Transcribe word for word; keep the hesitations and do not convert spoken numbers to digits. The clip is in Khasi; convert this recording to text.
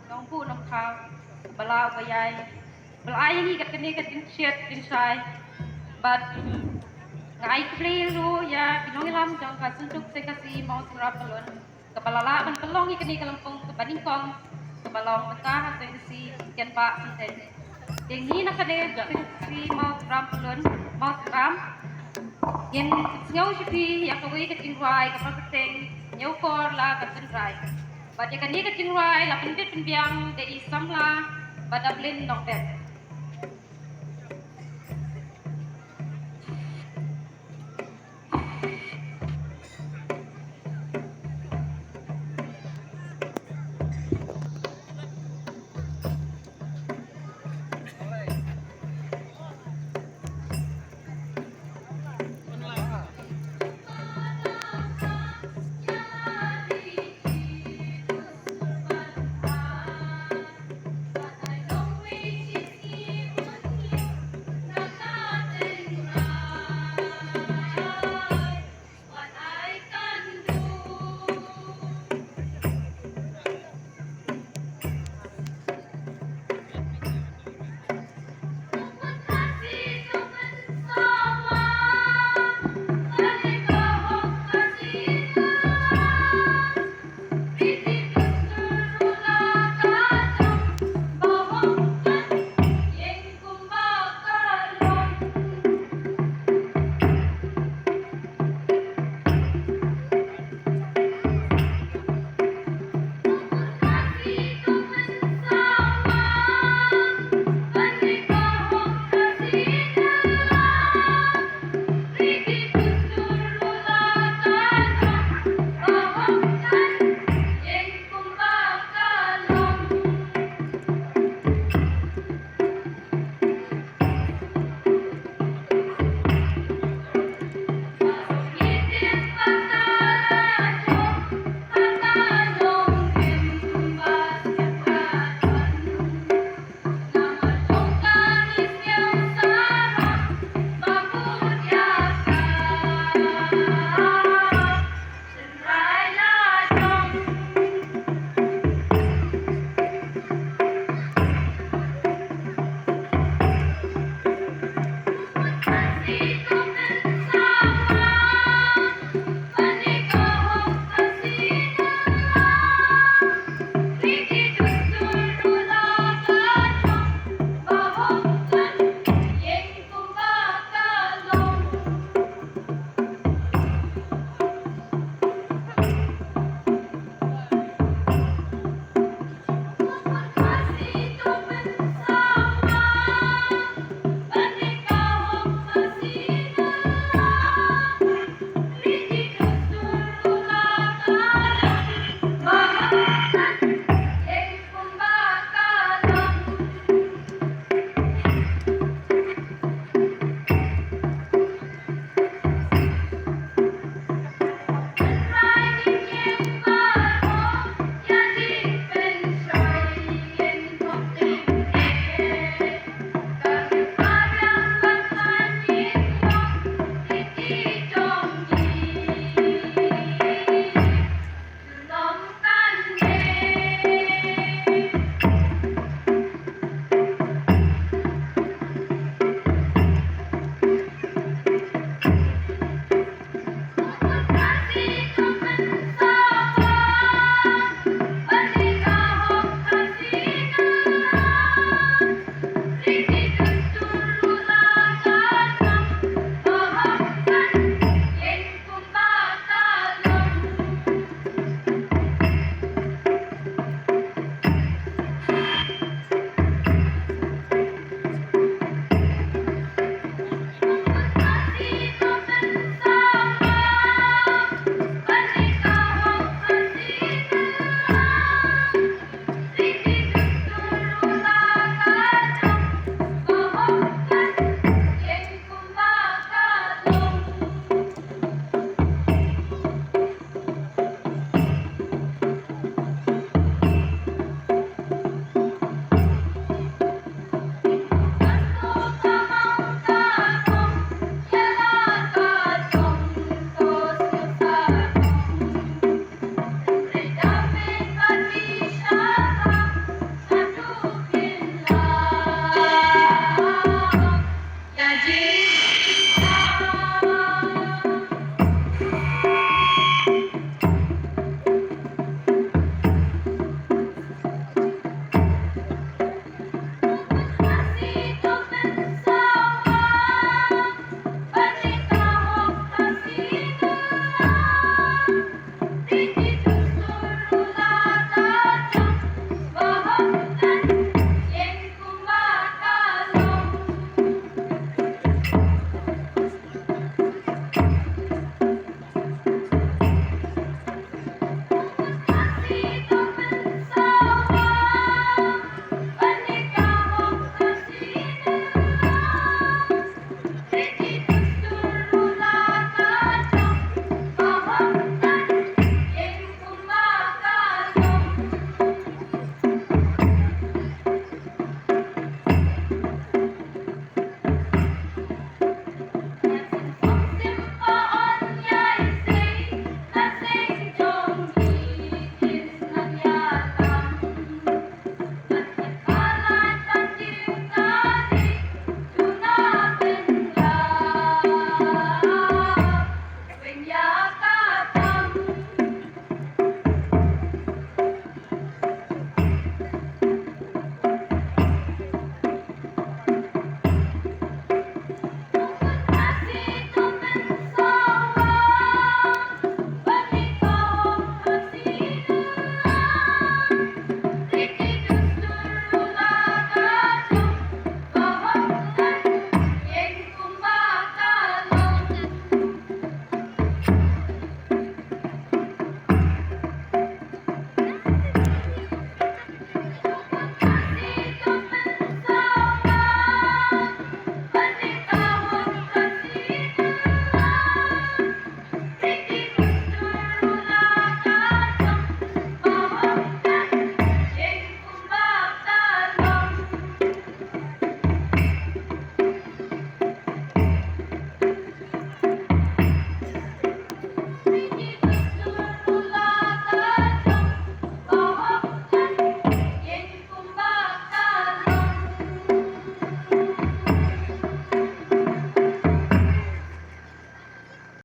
Nongbuh Nongthaw, ba la u ba ïai, ba la ai ïa ngi kat kane ka jingshit jingshai. Bad nga ai khublei ruh ïa ki nongïalam jong ka Synjuk Seng Khasi Mawsynram Pyllun, kaba la lah ban pynlong ïa kane ka lympung kaba nyngkong, kaba long bynta ha Seng Khasi Kynbah Synteng. Te ngi na kane Seng Khasi Mawsynram Pyllun, Mawsynram, ngin sngew sha phi ïa kawei ka jingrwai kaba kyrteng Ñiewkor la ka tynrai. Bad ïa kane ka jingrwai la pynbit pynbiang da i samla Badablin Nongbet.